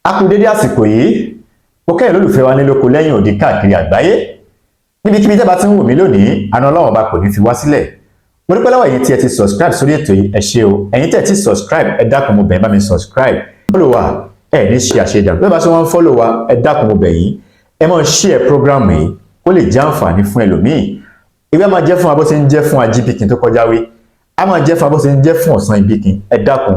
A kú dédé àsìkò yìí. Mo kẹ́yìn lólùfẹ́ wa nílòkó lẹ́yìn òdì káàkiri àgbáyé, níbikíbi tẹ́ bá ti ń wò mí lónìí. Àna Ọlọ́run Ọba kò ní fi wá sílẹ̀. Mo dúpẹ́ lọ́wọ́ ẹ̀yin tí ẹ ti subscribe sórí ètò yìí, ẹ ṣé o. Ẹ̀yin tẹ́ ẹ ti subscribe, ẹ dákun, mo bẹ̀ yín, bá mi subscribe. Follow wa, ẹ ní ṣe àṣedànù. Bẹ́ẹ̀ bá ṣe wọ́n ń follow wa, ẹ dákun, mo bẹ̀ yín, ẹ máa share program yìí kó lè jẹ́ àǹfààní fún ẹlòmíì. Ìwé a máa jẹ́ fún wa bó ṣe ń jẹ́ fún ajíbíkin tó kọjá wí, a máa jẹ́ fún wa bó ṣe ń jẹ́ fún ọ̀sán ibíkin. Ẹ dákun,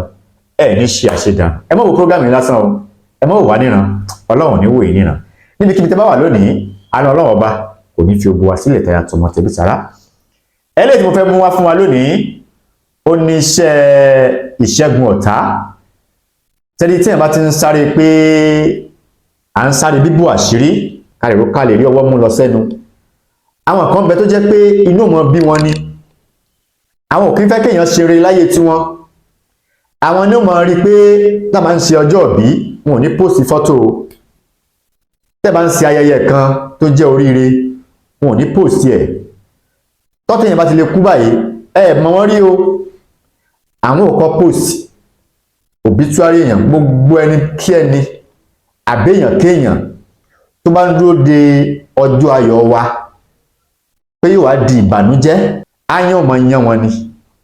ẹ ní ṣe àṣedànù. Ẹ má wo program yìí lásán o, ẹ má wò wá níran. Ọlọ́run ní wò yín níran. Níbikíbi tẹ́ bá wà lónìí, àánú Ọlọ́run Ọba kò ní fi ogun wa sílẹ̀, tẹ̀yà tọmọ tẹ̀bí tará. Eléyìí tí mo fẹ́ mú wá fún wa lónìí, ó ní iṣẹ́ ìṣẹ́gun ọ̀tá. Tẹ́lí tí ẹ̀ bá ti ń sáré pé à ń sáré bíbò àṣírí ká lè rí ọwọ́ mú lọ sẹ́nu, àwọn kan bẹ tó jẹ́ pé inú mọ bí wọn ni. Àwọn ò kí ń fẹ́ kéèyàn ṣeré láyé tiwọn. Àwọn ní ó mọ̀ rí pé tá máa ń ṣe ọjọ́ ìbí, wọn ò ní post fọ́tò. Tẹ́ bá ń ṣe ayẹyẹ kan tó jẹ́ oríire, wọn ò ní post ẹ̀. Tọ́tẹ̀yìn bá ti lè kú báyìí, ẹ mọ̀ wọ́n rí o, àwọn ò kọ́ post obituary èèyàn. Gbogbo ẹni kí ẹni àbẹ́yàn kéèyàn tó bá ń dúró de ọjọ́ ayọ̀ wa pé yóò wá di ìbànújẹ́, áyán ọmọ yan wọn ni,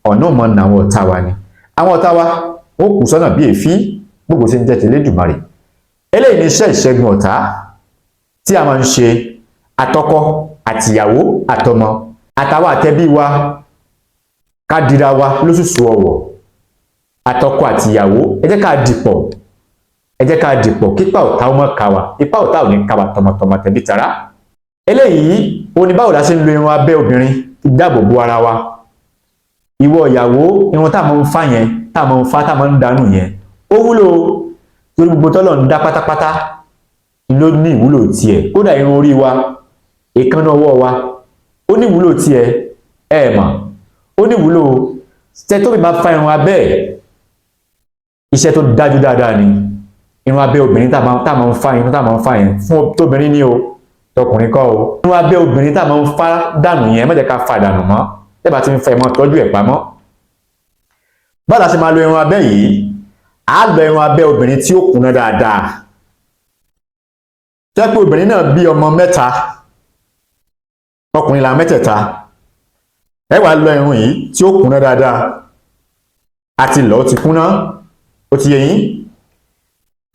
ọ̀nà ọmọ nà àwọn ọ̀tá wa ni. Àwọn ọ̀tá wa ó kù sọ́nà bí èéfín. Gbogbo ṣe ń jẹ́ tẹ̀lédùmarè. Eléyìí ni iṣẹ́ ìṣẹ́gun ọ̀tá tí a máa ń ṣe. Àtọkọ àtìyàwó àtọmọ àtàwọn àtẹbí wa, ká dira wa lóṣooṣù ọwọ̀. Àtọkọ àtìyàwó, ẹ jẹ́ ká dìpọ̀, ẹ jẹ́ ká dìpọ̀ kípa ọ̀tá ó má ká wa. Ipa ọ̀tá ò ní ká wa tọmọtọmọ, tẹbí tará. Eléyìí ó ní báwo la ṣe ń lo irun abẹ́ obìnrin fi dáàbò bo ara wa. Ìwọ ìyàwó, irun tá a máa ń fá yẹn, tá a máa ń fá, tá a máa ń dànù yẹn, ó wúlò, torí gbogbo tọ́lọ̀ ń dá pátápátá ló ní ìwúlò tiẹ̀. Kódà irun orí wa, èékánná ọwọ́ wa, ó ní ìwúlò tiẹ̀. Ẹ mọ̀ ó ní ìwúlò. Ṣe tóbi máa fa irun abẹ́ ẹ̀, iṣẹ́ tó dájú dáadáa ni. Irun abẹ́ obìnrin tá a máa ń fa, irun tá a máa ń fa yẹn fún tóbìnrin ní o, tọkùnrin kọ́ o. Irun abẹ́ obìnrin tá a máa ń fa dànù yẹn, má jẹ́ ká fa dànù mọ́. Tẹ́ bá ti ń fa, ẹ máa tọ́jú ẹ̀ pamọ́. Báwo la ṣe máa lo irun abẹ́ yìí? Á lọ irun abẹ́ obìnrin tí ó kúnná dáadáa, tẹ́ pé obìnrin náà bí ọmọ mẹ́ta, ọkùnrin là mẹ́tẹ̀ẹ̀ta. Ẹ wàá lọ irun yìí tí ó kúnná dáadáa, àti lọ ti kúnná, ó ti yé yín.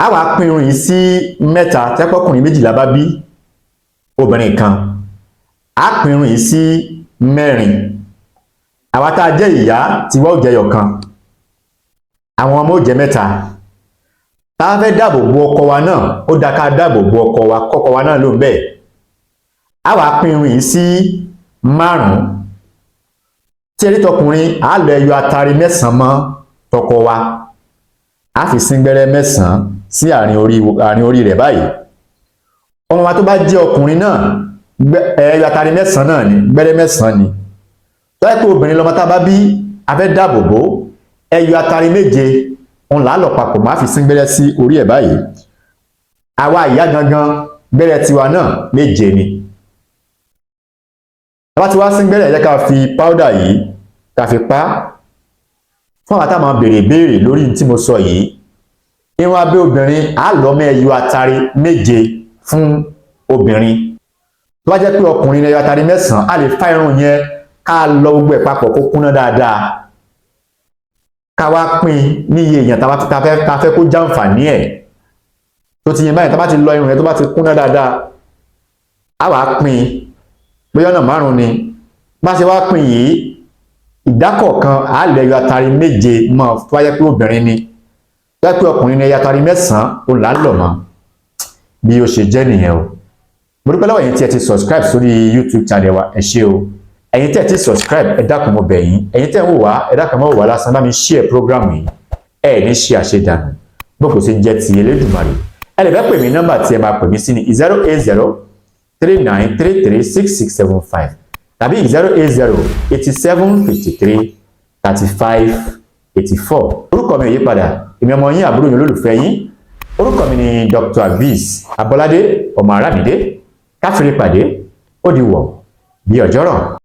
Á wàá pín irun yìí sí mẹ́ta. Tẹ́ pé ọkùnrin 12 bá bí obìnrin kan, á pín irun yìí sí mẹ́rin. Àwa tá a jẹ́ ìyá, tiwa ó jẹyọ kan, àwọn ọmọ ó jẹ mẹ́ta. Tá a fẹ́ dáàbò bo ọkọ wa náà, ó dáa ká dáàbò bo ọkọ wa, kọ́kọ wa náà ló ń bẹ́ẹ̀. Á wàá pín irun yìí sí márùn-ún. Tí ẹni tọkùnrin, á lọ ẹyọ atari 9 mọ́ tọkọ wa, á fi síngbẹ́rẹ́ 9 sí àárín orí rẹ̀ báyìí. Ọmọ wa tó bá jẹ́ ọkùnrin náà, ẹyọ atari 9 náà ni, gbẹ́rẹ́ 9 ni. Tó yẹ pé obìnrin lọmọ tá a bá bí, a fẹ́ dáàbò bò, ẹyọ atari 7 òun là á lọ papọ̀, máa fi síngbẹ́rẹ́ sí orí ẹ̀ báyìí. Àwa ìyá gangan, gbẹ́rẹ́ tiwa náà 7 ni. Bá ti wá síngbẹ́rẹ́, yẹ ká fi powder yìí, ká fi pa á. Fún àwọn táwọn béèrè béèrè lórí tí mo sọ yìí, irun abẹ́ obìnrin, á lọ mọ́ ẹyọ atari 7 fún obìnrin. Tó bá jẹ́ pé ọkùnrin, ẹyọ atari 9. Á lè fá irun yẹn, ká lọ gbogbo ẹ̀ papọ̀ kó kúnná dáadáa, ká wá pín ní iye èèyàn tá a fẹ́ kó jàǹfààní ẹ̀. Tó ti yẹn báyìí, tá bá ti lọ irun yẹn, tó bá ti kúnná dáadáa, á wàá pín bóyá ọ̀nà márùn-ún ni. Bá ṣe wá pín yìí, ìdákọ̀ọ̀kan á lè ẹyọ atari 7 mọ́, tó bá jẹ́ pé obìnrin ni. Tó jẹ́ pé ọkùnrin ni, ẹyọ atari 9 òun là ń lọ̀ mọ́. Bí ó ṣe jẹ́ nìyẹn o. Mo dúpẹ́ lọ́wọ́ ẹ̀yin tí ẹ ti subscribe sórí YouTube channel wa, ẹ ṣé o. Ẹ̀yin tí ẹ ti subscribe, ẹ dákun, mo bẹ̀ yín. Ẹ̀yin tí ẹ ń wò wá, ẹ dákun, mo wò wá lásán, bá mi share program yìí. Ẹ ní ṣe àṣedànù, bó kò ṣe jẹ́ ti Elédùmarè. Ẹ lè fẹ́ pè mí, nọ́mbà tí ẹ máa pè mí sí ní 08039336675 tàbí 08087533584. Orúkọ mi ò yí padà, èmi ọmọ yín, àbúrò yín, olólùfẹ́ yín. Orúkọ mi ni Dr. Aviz Abolade ọmọ Aramide. Káfíńrí pàdé, ó di wọ̀ bí ọjọ́rọ̀.